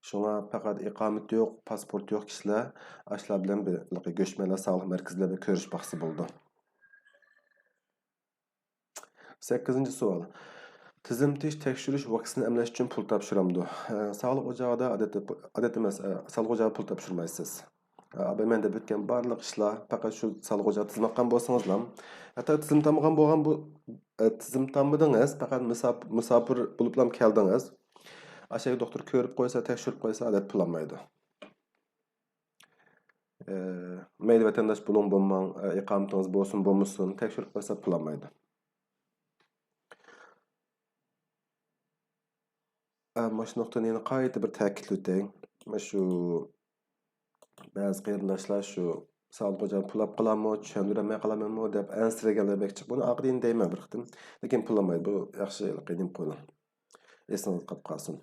شۇڭا پەقەت ئىقامىتى يوق، پاسپورتى يوق كىشىلەر ئاشۇلار بىلەن بىر، گۆشمەنلەر ساغلىق مەركىزى بىلەن بىر كۆرۈشۈپ باقسا بولىدۇ. سەككىزىنچى سوئال. تىزىملىتىش، تەكشۈرۈش، ۋاكسىنا ئەملەش ئۈچۈن پۇل تاپشۇرامدۇ؟ ئە، ساغلىق ئوچىقىدا ئادەتتە، ئادەت ئەمەس، ئە، ساغلىق ئوچىقىدا پۇل تاپشۇرمايسىز. ئە، ئاباي، مەن دەپ ئۆتكەن بارلىق ئىشلار پەقەت شۇ ساغلىق ئوچىقىدا تىزىملاتقان بولسىڭىزلا، ھەتتا تىزىملاتمىغان بولغان بۇ، ئە، تىزىملاتمىدىڭىز، پەقەت مۇساپ-، مۇساپىر بولۇپلا كەلدىڭىز. ئاشۇ دوختۇر كۆرۈپ قويسا، تەكشۈرۈپ قويسا، ئادەت پۇل ئالمايدۇ. ئە، مەيلى ۋەتەنداش بولۇڭ بولماڭ، ئە، ئىقامىتىڭىز بولسۇن بولمىسۇن، تەكشۈرۈپ قويسا پۇل ئالمايدۇ. ئە، مانا شۇ نۇقتىنى يەنە قايتا بىر تەكىتلىۋېتەي. مانا شۇ بەزى قېرىنداشلار شۇ ساغلىق ئوچىقىغا پۇل ئاپ قالامۇ، چۈشەندۈرەلمەي قالامەنمۇ دەپ ئەنسىرىگەنلەر بەك جىق. بۇنى ئارقىدىن دەيمەن بىر قېتىم. لېكىن پۇل ئالمايدۇ. بۇ ياخشى نېمە قويۇڭ. ئېسىڭىزدە قېلىپ قالسۇن.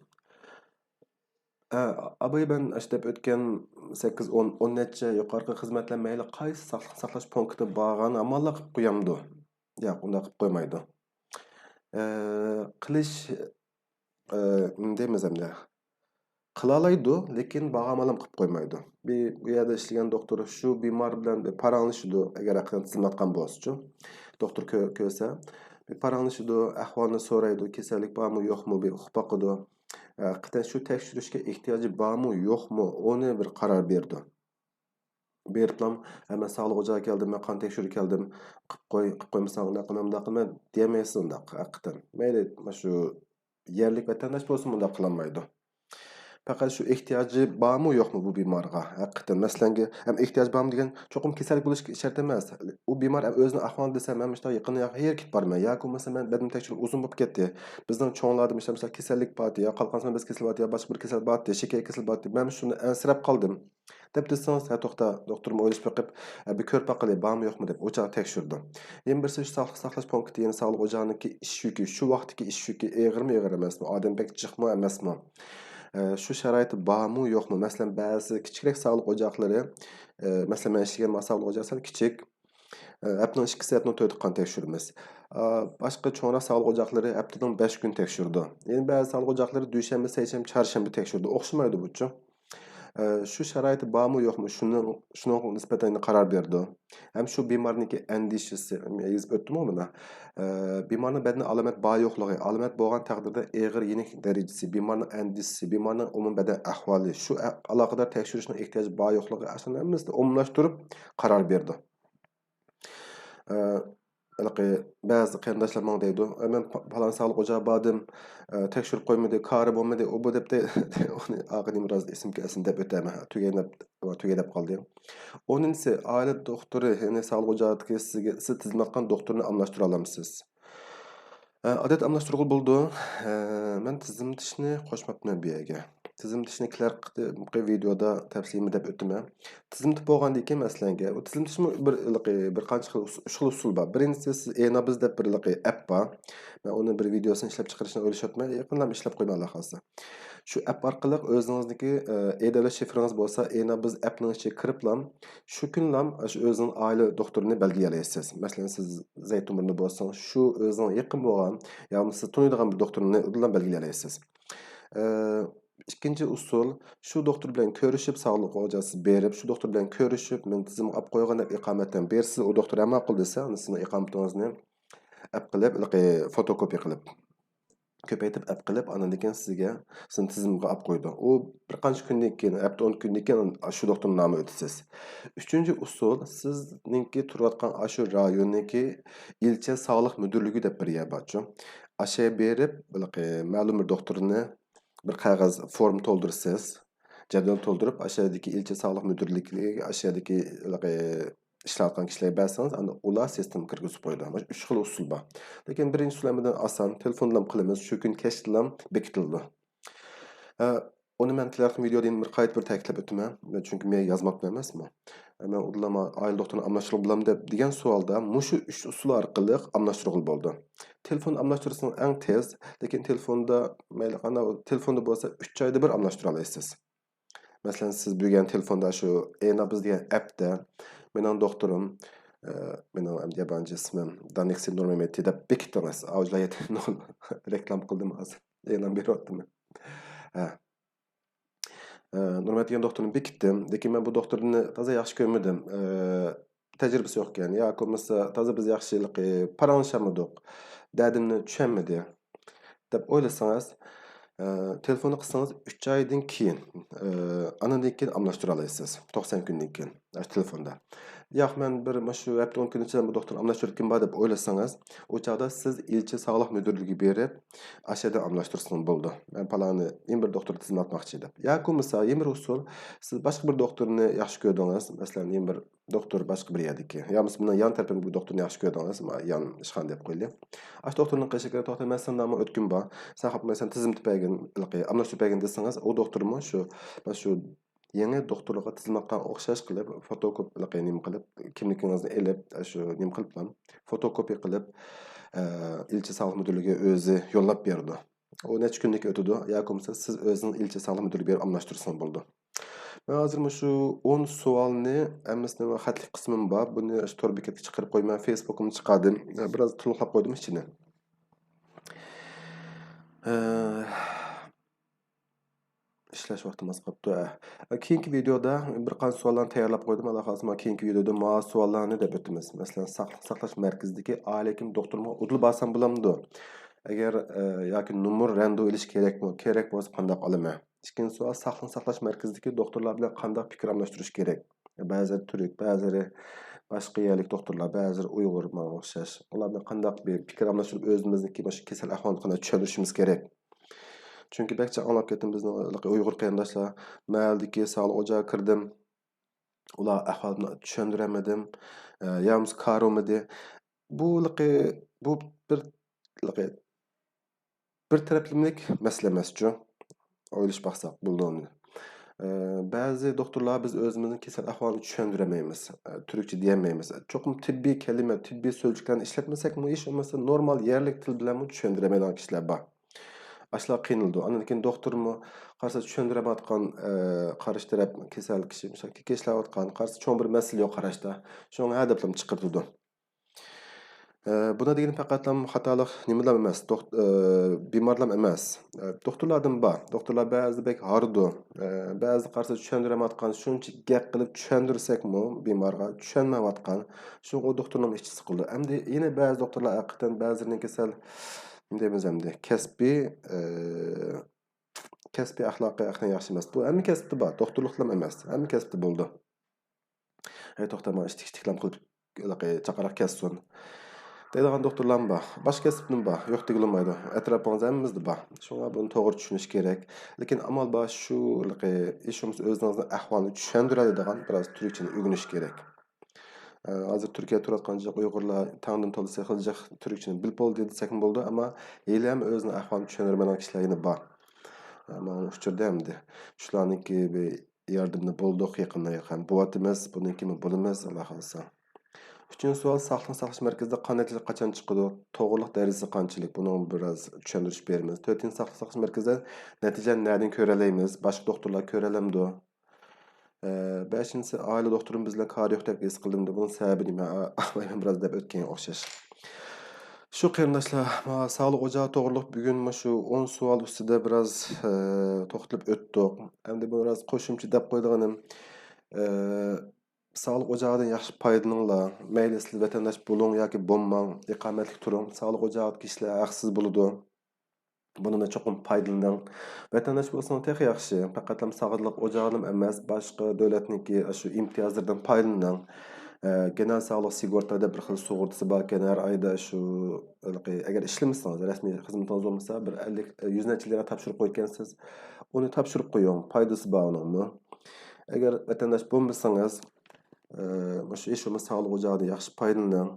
ئە، ئاباي، مەن ئاشۇ دەپ ئۆتكەن سەككىز، ئون، ئون نەچچە يۇقىرىقى خىزمەتلەر مەيلى قايسى ساقلىق ساقلاش پونكىتىدا بارغان ئامانلىق قىلىپ قويامدۇ؟ ياق، ئۇنداق قىلىپ قويمايدۇ. ئە، قىلىش، ئە، نېمە دەيمىز ئەمدى؟ قىلالايدۇ، لېكىن بارغان ئامانلىق قىلىپ قويمايدۇ. بىر، بۇ يەردە ئىشلىگەن دوختۇر شۇ بىمار بىلەن بىر پاراڭلىشىدۇ، ئەگەر ھەقىقەتەن تىزىملاتقان بولسىچۇ. دوختۇر كۆ-، كۆرسە، بىر پاراڭلىشىدۇ، ئەھۋالنى سورايدۇ، كېسەللىك بارمۇ، يوقمۇ، بىر ئۇقۇپ باقىدۇ. ھەقىقەتەن شۇ تەكشۈرۈشكە ئېھتىياجى بارمۇ، يوقمۇ، ئۇنى بىر قارار بېرىدۇ. بېرىپلام، ھە، مەن ساغلىق ئوچىقىغا كەلدىم، مەن قان تەكشۈرۈپ كەلدىم، قىلىپ قوي، قىلىپ قويمىساڭ ئۇنداق قىلىمەن، مۇنداق قىلىمەن دېيەلمەيسىز ئۇنداق ھەقىقەتەن. مەيلى، مانا شۇ يەرلىك ۋەتەنداش بولسا مۇنداق قىلالمايدۇ. پەقەت شۇ ئېھتىياجى بارمۇ يوقمۇ بۇ بىمارغا؟ ھەقىقەتەن مەسىلەنگە ھەم ئېھتىياج بارمۇ دېگەن چوقۇم كېسەللىك بولۇشى شەرت ئەمەس. ئۇ بىمار ھەم ئۆزىنىڭ ئەھۋالىنى دېسە، مەن مۇشۇنداق يېقىندا يەنە كېتىپ بارىمەن ياكى بولمىسا مەن بەدىنىم تەكشۈرۈپ ئۇزۇن بولۇپ كەتتى. بىزنىڭ چوڭلاردا مۇشۇنداق مۇشۇنداق كېسەللىك بار ئىدى يا قالقان سان بېزى كېسىلى بار ئىدى يا باشقا بىر كېسەل بار ئىدى، شېكەر كېسىلى بار ئىدى، مەن شۇنى ئەنسىرەپ قالدىم دەپ دېسىڭىز، ھە توختا، دوختۇرمۇ ئويلىشىپ بېقىپ، ھە، بىر كۆرۈپ باققىلى بارمۇ يوقمۇ دەپ ئۇ چاغ تەكشۈردى. يەنە بىرسى شۇ ساقلىق ساقلاش پونكىتى، يەنە ساغلىق ئوچاقىنىڭكى ئىش يۈكى، شۇ ۋاقىتتىكى ئىش يۈكى ئېغىرمۇ ئېغىر ئەمەسمۇ، ئادەم بەك جىقمۇ ئەمەسمۇ؟ ئە، شۇ شارائىتى بارمۇ يوقمۇ؟ مەسىلەن، بەزى كىچىكرەك ساغلىق ئوچاقلىرى، ئە، مەسىلەن، مەن ئىشلىگەن ساغلىق ئوچاقلىرى كىچىك، ئە، ھەپتىنىڭ ئىككىسى، ھەپتىنىڭ تۆتى قان تەكشۈرىمىز. ئا، باشقا چوڭراق ساغلىق ئوچاقلىرى ھەپتىنىڭ بەش كۈنى تەكشۈرىدۇ. يەنە بەزى ساغلىق ئوچاقلىرى دۈشەنبە، سەيشەنبە، چارشەنبە تەكشۈرىدۇ. ئوخشىمايدۇ بۇچۇ. ئە، شۇ شارائىتى بارمۇ يوقمۇ؟ شۇنىڭ، شۇنىڭغا نىسبەتەن قارار بېرىدۇ. ھەم شۇ بىمارنىڭكى ئەندىشىسى، يېزىپ ئۆتتۈمغۇ مانا. ئە، بىمارنىڭ بەدىنىدە ئالامەت بار يوقلۇقى، ئالامەت بولغان تەقدىردە ئېغىر يېنىك دەرىجىسى، بىمارنىڭ ئەندىشىسى، بىمارنىڭ ئومۇمىي بەدەن ئەھۋالى، شۇ ئە-، ئالاقىدار تەكشۈرۈشنىڭ ئېھتىياجى بار يوقلۇقى، ئاشۇنىڭ ھەممىسىنى ئومۇملاشتۇرۇپ قارار بېرىدۇ. ئە، ھېلىقى بەزى قېرىنداشلار ماڭا دەيدۇ، «ئە، مەن پا-، پالان ساغلىق ئوچىقىغا باردىم، ئە، تەكشۈرۈپ قويمىدى، كارى بولمىدى، ئۇ بۇ» دەپتۇ. ئۇنى ئاخىرىنى بىراز ئېسىمگە كەلسۇن دەپ ئۆتەمەن. تۈگەي دەپ، تۈگەي دەپ قالدى. ئونىنچىسى، ئائىلە دوختۇرى، يەنى ساغلىق ئوچاقىدىكى سىزگە، سىز تىزىملاتقان دوختۇرنى ئالماشتۇرالامسىز؟ ئە، ئادەتتە ئالماشتۇرغىلى بولىدۇ. ئە، مەن تىزىملىتىشنى قوشماپتىمەن بۇ يەرگە. تىزىملىتىشنى كېلەركى ۋىدېودا تەپسىلىي دەپ ئۆتىمەن. تىزىملىتىپ بولغاندىن كېيىن، مەسىلەنگە، ئۇ تىزىملىتىشمۇ بىر، ھېلىقى، بىر قانچە خىل ئۇس-، ئۈچ خىل ئۇسۇل بار. بىرىنچىسى، سىز ئېنابىز دەپ بىر، ھېلىقى، ئەپ بار. مەن ئۇنى بىر ۋىدېوسىنى ئىشلەپ چىقىرىشنى ئويلىشىۋاتىمەن. يېقىنلام ئىشلەپ قويىمەن، ئاللا خالىسا. شۇ ئەپ ئارقىلىق ئۆزىڭىزنىڭكى، ئە، ئېي دەۋلەت شىفرىڭىز بولسا، ئېنابىز ئەپنىڭ ئىچىگە كىرىپلام، شۇ كۈنلام شۇ ئۆزىنىڭ ئائىلە دوختۇرىنى بەلگىلىيەلەيسىز. مەسىلەن، سىز زەيتۇنبۇرنۇدا بولسىڭىز، شۇ ئۆزىڭىز يېقىن بولغان يا بولمىسا سىز تونۇيدىغان بىر دوختۇرنى ئۇدۇللا بەلگىلىيەلەيسىز. ئە، ئىككىنچى ئۇسۇل، شۇ دوختۇر بىلەن كۆرۈشۈپ، ساغلىق ئوچىقىغا بېرىپ، شۇ دوختۇر بىلەن كۆرۈشۈپ، مېنى تىزىمغا ئاپ قويغىن دەپ ئىقامەتتىن بېرىسىز، ئۇ دوختۇر ھە ماقۇل دېسە، ئاندىن سىزنىڭ ئىقامىتىڭىزنى ئەپ قىلىپ، ھېلىقى فوتوكوپىيە قىلىپ، كۆپەيتىپ ئەپ قىلىپ، ئاندىن كېيىن سىزگە، سىزنى تىزىمغا ئاپ قويىدۇ. ئۇ بىر قانچە كۈندىن كېيىن، ھەپتە ئون كۈندىن كېيىن شۇ دوختۇرنىڭ نامىغا ئۆتىسىز. ئۈچىنچى ئۇسۇل، سىزنىڭكى تۇرۇۋاتقان ئاشۇ رايوننىڭكى ئىلچە ساغلىق مۇدىرلىكى دەپ بىر يەر بارچۇ. ئاشۇ يەرگە بېرىپ، ھېلىقى مەلۇم بىر دوختۇرنى بىر قەغەز فورم تولدۇرىسىز. جەدۋەل تولدۇرۇپ، ئاشۇ يەردىكى ئىلچە ساغلىق مۇدىرلىكىگە، ئاشۇ يەردىكى ھېلىقى ئىشلەۋاتقان كىشىلەرگە بەرسىڭىز، ئاندىن ئۇلار سىستېمىغا كىرگۈزۈپ قويىدۇ. مانا شۇ ئۈچ خىل ئۇسۇل بار. لېكىن بىرىنچى ئۇسۇل ھەممىدىن ئاسان، تېلېفوندىنلا قىلىمىز، شۇ كۈن كەچتىلا بېكىتىلىدۇ. ئە، ئۇنى مەن كېلەركى ۋىدېودىن بىر قايتا بىر تەكىتلەپ ئۆتىمەن. مەن چۈنكى مەن يازماپتىمەن ئەمەسمۇ. مەن ئۇدۇللا ئائىلە دوختۇرىنى ئالماشتۇرغىلى بولامدۇ دەپ دېگەن سوئالدا مۇشۇ ئۈچ ئۇسۇل ئارقىلىق ئالماشتۇرغىلى بولىدۇ. تېلېفون ئالماشتۇرسىڭىز ئەڭ تېز، لېكىن تېلېفوندا، مەيلى قانداق، تېلېفوندا بولسا ئۈچ ئايدا بىر ئالماشتۇرالايسىز. مەسىلەن، سىز بۈگۈن تېلېفوندا شۇ ئېنابىز دېگەن ئەپتە مېنىڭ دوختۇرۇم، ئە، مېنىڭ يابانچى ئىسمىم دانىكسى نۇرمەمەتى دەپ بېكىتىڭىز. ئاۋۇ جايدا رېكلام قىلدىم ھازىر. ئېلان بېرىۋاتىمەن. ھە. ئە، نۇرمەت دېگەن دوختۇرنى بېكىتتىم. لېكىن مەن بۇ دوختۇرنى تازا ياخشى كۆرمىدىم. ئە، تەجرىبىسى يوق ئىكەن. ياكى بولمىسا تازا بىز ياخشى ھېلىقى پاراڭلىشالمىدۇق. دەردىمنى چۈشەنمىدى دەپ ئويلىسىڭىز، ئە، تېلېفوننى قىلسىڭىز ئۈچ ئايدىن كېيىن، ئە، ئاندىن كېيىن ئالماشتۇرالايسىز. توقسان كۈندىن كېيىن. ئاشۇ تېلېفوندا. ياق، مەن بىر مۇشۇ ھەپتە ئون كۈن ئىچىدە بۇ دوختۇرنى ئالماشتۇرىدىكىن بار دەپ ئويلىسىڭىز، ئۇ چاغدا سىز ئىلچە ساغلىق مۇدىرلىكىگە بېرىپ، ئاشۇ يەردىن ئالماشتۇرسىڭىز بولىدۇ. مەن پالانى يەنە بىر دوختۇرنى تىزىملاتماقچى دەپ. ياكى بولمىسا يەنە بىر ئۇسۇل، سىز باشقا بىر دوختۇرنى ياخشى كۆردىڭىز، مەسىلەن، يەنە بىر دوختۇر باشقا بىر يەردىكى، يا بولمىسا مېنىڭ يان تەرىپىمدىكى بىر دوختۇرنى ياخشى كۆردىڭىز، ما-، يان ئىشخانا دەپ قويىلى. ئاشۇ دوختۇرنىڭ قېشىغا كىرىپ، توختاڭ، مەن سېنىڭ نامىڭغا ئۆتكۈم بار، سەن خاپا بولمايسەن، تىزىملىتىپ بەرگىن، ئالماشتۇرۇپ بەرگىن دېسىڭىز، ئۇ دوختۇرمۇ شۇ، مانا شۇ يېڭى دوختۇرلۇققا تىزىملاتقان ئوخشاش قىلىپ، فوتوكوپ-، نېمە قىلىپ، كىملىكىڭىزنى ئېلىپ، شۇ نېمە قىلىپلا، فوتوكوپىيە قىلىپ، ئە، ئىلچە ساغلىق مۇدىرلىكىگە ئۆزى يوللاپ بېرىدۇ. ئۇ نەچچە كۈندىن كېيىن ئۆتىدۇ، ياكى بولمىسا سىز ئۆزىڭىز ئىلچە ساغلىق مۇدىرلىكىگە بېرىپ ئالماشتۇرسىڭىز بولىدۇ. مەن ھازىر مۇشۇ ئون سوئالنى ھەممىسىنى خەتلىك قىسمىم بار. بۇنى شۇ تور بېكەتكە چىقىرىپ قويىمەن، فېيسبۇكۇمدا چىقاردىم. بىراز تولۇقلاپ قويدۇم ئىچىنى. ئە، ئىشلەش ۋاقتىم ئاز قاپتۇ، ھە. كېيىنكى ۋىدېودا بىر قانچە سوئاللارنى تەييارلاپ قويدۇم. ئاللا خالىسا، مانا كېيىنكى ۋىدېودا ماۋۇ سوئاللارنى دەپ ئۆتىمىز. مەسىلەن، ساقلىق ساقلاش مەركىزىدىكى ئائىلە ھېكىم دوختۇرىمغا ئۇدۇل بارسام بولامدۇ؟ ئەگەر، ئە، ياكى نومۇر رەندىۋۇ ئېلىش كېرەكمۇ؟ كېرەك بولسا قانداق ئالىمەن؟ ئىككىنچى سوئال، ساقلىق ساقلاش مەركىزىدىكى دوختۇرلار بىلەن قانداق پىكىر ئالماشتۇرۇش كېرەك؟ بەزىلىرى تۈرك، بەزىلىرى باشقا يەرلىك دوختۇرلار، بەزىلىرى ئۇيغۇر، ماڭا ئوخشاش. ئۇلار بىلەن قانداق بىر پىكىر ئالماشتۇرۇپ، ئۆزىمىزنىڭكى مۇشۇ كېسەل ئەھۋالىنى قانداق چۈشەندۈرۈشىمىز كېرەك؟ چۈنكى بەك جىق ئاڭلاپ كەتتىم بىزنىڭ ئۇيغۇر قېرىنداشلار، مەھەللىدىكى ساغلىق ئوچىقىغا كىردىم، ئۇلار ئەھۋالىمنى چۈشەندۈرەلمىدىم، ئە، يا بولمىسا كارى بولمىدى. بۇ، بۇ بىر، بىر تەرەپلىمىلىك مەسىلە ئەمەسچۇ؟ ئويلىشىپ باقساق بولىدۇ. ئە، بەزى دوختۇرلار بىز ئۆزىمىزنىڭ كېسەل ئەھۋالىنى چۈشەندۈرەلمەيمىز، ئە، تۈركچە دېيەلمەيمىز. چوقۇم تېببىي كەلىمە، تېببىي سۆزلۈكلەرنى ئىشلەتمىسەكمۇ، ھېچ بولمىسا نورمال يەرلىك تىل بىلەنمۇ چۈشەندۈرەلمەيدىغان كىشىلەر بار. ئاشۇلار قىينىلىدۇ. ئاندىن كېيىن دوختۇرمۇ قارىسا چۈشەندۈرەلمەيۋاتقان، ئە، قارشى تەرەپ كېسەل كىشى مىسال كېكەچلەۋاتقان، قارىسا چوڭ بىر مەسىلە يوق قاراشتا. شۇڭا ھە دەپلا چىقىرىدۇ. ئە، بۇنى دېگىنىم پەقەتلا خاتالىق نېمىلەر ئەمەس، دوخت-، ئە، بىمارلار ئەمەس. ئە، دوختۇرلاردىن بار. دوختۇرلار بەزىدە بەك ھارىدۇ. ئە، بەزىدە قارىسا چۈشەندۈرەلمەيۋاتقان، شۇنچە گەپ قىلىپ چۈشەندۈرسەكمۇ بىمارغا چۈشەنمەيۋاتقان. شۇڭا ئۇ دوختۇرنىڭ ئىچى سىقىلىدۇ. ئەمدى يەنە بەزى دوختۇرلار ھەقىقەتەن بەزىلىرىنىڭ كېسەل، نېمە دەيمىز ئەمدى، كەسپىي، ئە، كەسپىي ئەخلاقى ھەقىقەتەن ياخشى ئەمەس. بۇ ھەممە كەسىپتە بار. دوختۇرلۇقلام ئەمەس. ھەممە كەسىپتە بولىدۇ. ھەي، توختاما، ئىشتىك-ئىشتىكلام قىلىپ، ھېلىقى چاقىراق كەسسۇن. دەيدىغان دوختۇرلارمۇ بار. باشقا كەسىپتىن بار. يوق دېگىلى بولمايدۇ. ئەتراپىڭىزدا ھەممىمىزدە بار. شۇڭا بۇنى توغرا چۈشىنىش كېرەك. لېكىن ئامال بار شۇ، ھېلىقى، ھېچ بولمىسا ئۆزىڭىزنىڭ ئەھۋالىنى چۈشەندۈرەلەيدىغان بىراز تۈركچىنى ئۆگىنىش كېرەك. ئە، ھازىر تۈركىيەدە تۇرۇۋاتقان جىق ئۇيغۇرلار تەڭدىن تولىسى خېلى جىق تۈركچىنى بىلىپ بولدى دېسەكمۇ بولىدۇ، ئەمما ھېلىھەم ئۆزىنىڭ ئەھۋالىنى چۈشەندۈرمەيدىغان كىشىلەر يەنە بار. ئە، مانا ئۇچۇردا ئەمدى شۇلارنىڭكى بىر ياردىمىنى بولدۇق، يېقىندا يېقىن بولۇۋاتىمىز، بۇنىڭكىمۇ بولىمىز، ئاللا خالىسا. ئۈچىنچى سوئال، ساقلىقنى ساقلاش مەركىزىدە قان نەتىجىسى قاچان چىقىدۇ؟ توغرىلىق دەرىجىسى قانچىلىك؟ بۇنىڭغا بىراز چۈشەندۈرۈش بېرىمىز. تۆتىنچى، ساقلىقنى ساقلاش مەركىزىدە نەتىجىنى نەدىن كۆرەلەيمىز؟ باشقا دوختۇرلار كۆرەلەمدۇ؟ ئە، بەشىنچىسى، ئائىلە دوختۇرۇم بىز بىلەن كارى يوق دەپ ھېس قىلدىم. بۇنىڭ سەۋەبى نېمە؟ ئا-، ئاۋايمەن بىراز دەپ ئۆتكەنگە ئوخشاش. شۇ قېرىنداشلار، ما ساغلىق ئوچاقى توغرۇلۇق بۈگۈن مۇشۇ ئون سوئال ئۈستىدە بىراز، ئە، توختىلىپ ئۆتتۇق. ئەمدى بۇ بىراز قوشۇمچە دەپ قويىدىغىنىم، ئە، ساغلىق ئوچاقىدىن ياخشى پايدىلىنىڭلار. مەيلى سىز ۋەتەنداش بولۇڭ ياكى بولماڭ، ئىقامەتلىك تۇرۇڭ. ساغلىق ئوچاقىدىكى كىشىلەر ھەقسىز بولىدۇ. بۇنىڭدىن چوقۇم پايدىلىنىڭ. ۋەتەنداش بولسىڭىز تېخى ياخشى. پەقەتلا ساغلىق ئوچاقىدىن ئەمەس، باشقا دۆلەتنىڭكى شۇ ئىمتىيازلىرىدىن پايدىلىنىڭ. ئە، گېنېرال ساغلىق سىگورتا دەپ بىر خىل سۇغۇرتىسى باركەن، ھەر ئايدا شۇ، ھېلىقى، ئەگەر ئىشلىمىسىڭىز، رەسمىي خىزمىتىڭىز بولمىسا، بىر ئەللىك، يۈز نەچچە لىرا تاپشۇرۇپ قويغانسىز. ئۇنى تاپشۇرۇپ قويۇڭ، پايدىسى بار ئۇنىڭمۇ. ئەگەر ۋەتەنداش بولمىسىڭىز، ئە، مۇشۇ ھېچ بولمىسا ساغلىق ئوچاقىدىن ياخشى پايدىلىنىڭ.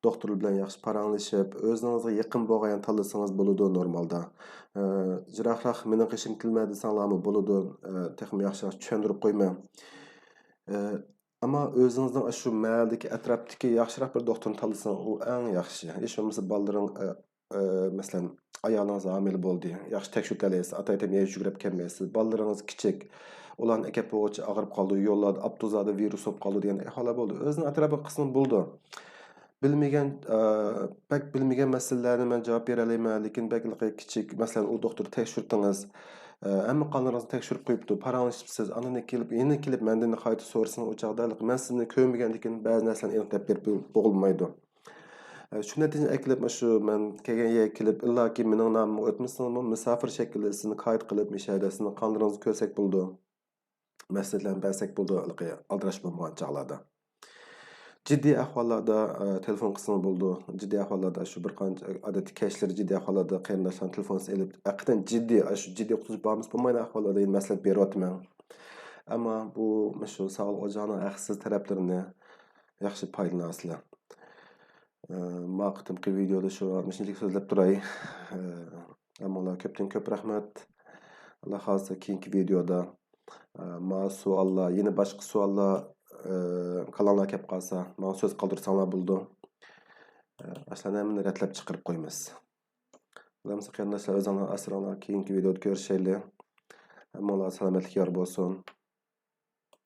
دوختۇر بىلەن ياخشى پاراڭلىشىپ، ئۆزىڭىزگە يېقىن بولغان يەرنى تاللىسىڭىز بولىدۇ نورمالدا. ئە، يىراقراق مېنىڭ قېشىمغا كەلمە دېسەڭلارمۇ بولىدۇ. ئە، تېخىمۇ ياخشىراق چۈشەندۈرۈپ قويىمەن. ئە، ئەمما ئۆزىڭىزنىڭ شۇ مەھەللىدىكى، ئەتراپتىكى ياخشىراق بىر دوختۇرنى تاللىسىڭىز، ئۇ ئەڭ ياخشى. ھېچ بولمىسا بالىلىرىڭ، ئە، ئە، مەسىلەن، ئايالىڭىز ھامىلە بولدى، ياخشى تەكشۈرتەلەيسىز، ئاتا-ئاتا يەر يۈگۈرۈپ كەلمەيسىز، بالىلىرىڭىز كىچىك، ئۇلارنى ئەكەپ بولغۇچە ئاغرىپ قالىدۇ، يوللاردا، ئاپتوبۇسلاردا ۋىرۇس بولۇپ قالىدۇ دېگەن ئەھۋاللار بولىدۇ. ئۆزىنىڭ ئەتراپىغا قىلسىڭىز بولىدۇ. بىلمىگەن، ئە، بەك بىلمىگەن مەسىلىلەرنى مەن جاۋاب بېرەلەيمەن، لېكىن بەك كىچىك، مەسىلەن، ئۇ دوختۇرنى تەكشۈرتتىڭىز، ئە، ھەممە قانلىرىڭىزنى تەكشۈرۈپ قويۇپتۇ، پاراڭلىشىپسىز، ئاندىن كېلىپ، يەنە كېلىپ مەندىن قايتا سورىسىڭىز، ئۇ چاغدا مەن سىزنى كۆرمىگەندىن كېيىن بەزى نەرسىلەرنى ئېنىق دەپ بېرىپ بولالمايدۇ. ئە، شۇ نەتىجىنى ئەكېلىپ، مۇشۇ مەن كەلگەن يەرگە كېلىپ، ئىللاكى مېنىڭ نامىمغا ئۆتمىسىڭىزمۇ، مۇساپىر شەكلىدە سىزنى قايىت قىلىپ، مۇشۇ يەردە سىزنىڭ قانلىرىڭىزنى كۆرسەك بولىدۇ، مەسلىھەتلەرنى بەرسەك بولىدۇ، ھېلىقى ئالدىراش بولمىغان چاغلاردا. جىددىي ئەھۋاللاردا، ئە، تېلېفون قىلسىڭىز بولىدۇ. جىددىي ئەھۋاللاردا شۇ بىر قانچە، ئادەتتە كەچلىرى جىددىي ئەھۋاللاردا قېرىنداشلارنىڭ تېلېفونىنى ئېلىپ، ھەقىقەتەن جىددىي، ئاشۇ جىددىي قۇتقۇزۇش بارمىسا بولمايدىغان ئەھۋاللاردا يەنە مەسلىھەت بېرىۋاتىمەن. ئەمما بۇ، مۇشۇ ساغلىق ئوچىقىنىڭ ھەقسىز تەرەپلىرىنى ياخشى پايدىلىنىۋالىسىلەر. ئە، ما قېتىمقى ۋىدېودا شۇ مۇشۇنچىلىك سۆزلەپ تۇراي. ئە، ھەممىڭلارغا كۆپتىن كۆپ رەھمەت. ئاللا خالىسا كېيىنكى ۋىدېودا، ئە، ما سوئاللار، يەنە باشقا سوئاللار، ئە، كاللاڭلارغا كەپ قالسا، ماڭا سۆز قالدۇرساڭلار بولىدۇ. ئە، ئاشۇلارنى ھەممىنى رەتلەپ چىقىرىپ قويىمىز. بولمىسا قېرىنداشلار، ئۆزۈڭلار ئاسراڭلار، كېيىنكى ۋىدېودا كۆرۈشەيلى. ھەممىڭلارغا سالامەتلىك يار بولسۇن.